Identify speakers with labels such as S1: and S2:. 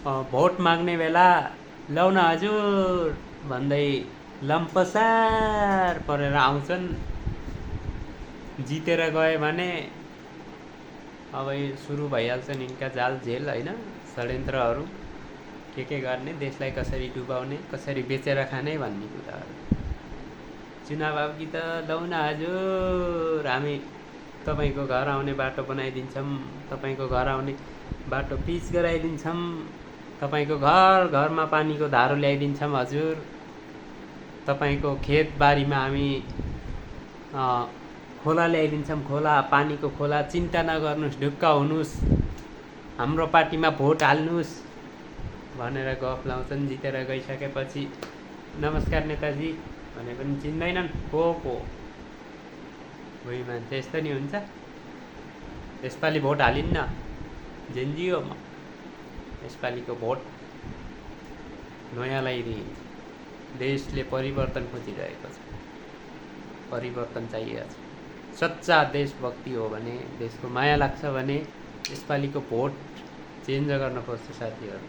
S1: Vote माग्ने बेला लौ न हजुर भन्दै लम्पसार परेर आउँछन्। जितेर गए भने अब सुरु भइहाल्छन् यिनका जाल झेल होइन, षड्यन्त्रहरू के गर्ने, देशलाई कसरी डुबाउने, कसरी बेचेर खाने भन्ने कुराहरू। चुनाव अघि त लौ न हजुर हामी तपाईँको घर आउने बाटो बनाइदिन्छौँ, तपाईँको घर आउने बाटो पिच गराइदिन्छौँ, तपाईँको घर घरमा पानीको धारो ल्याइदिन्छौँ हजुर, तपाईँको खेतबारीमा हामी खोला ल्याइदिन्छौँ, खोला पानीको खोला, चिन्ता नगर्नुहोस्, ढुक्क हुनुहोस्, हाम्रो पार्टीमा भोट हाल्नुहोस् भनेर गफ लाउँछन्। जितेर गइसकेपछि नमस्कार नेताजी भने पनि चिन्दैनन् को कोही मान्छे यस्तो नि हुन्छ। यसपालि भोट हालिन्न, जेन्जी हो म, यसपालिको भोट नयाँलाई दिइन्छ। देशले परिवर्तन खोजिरहेको छ, परिवर्तन चाहिएको छ। सच्चा देशभक्ति हो भने, देशको माया लाग्छ भने यसपालिको भोट चेन्ज गर्नुपर्छ साथीहरू।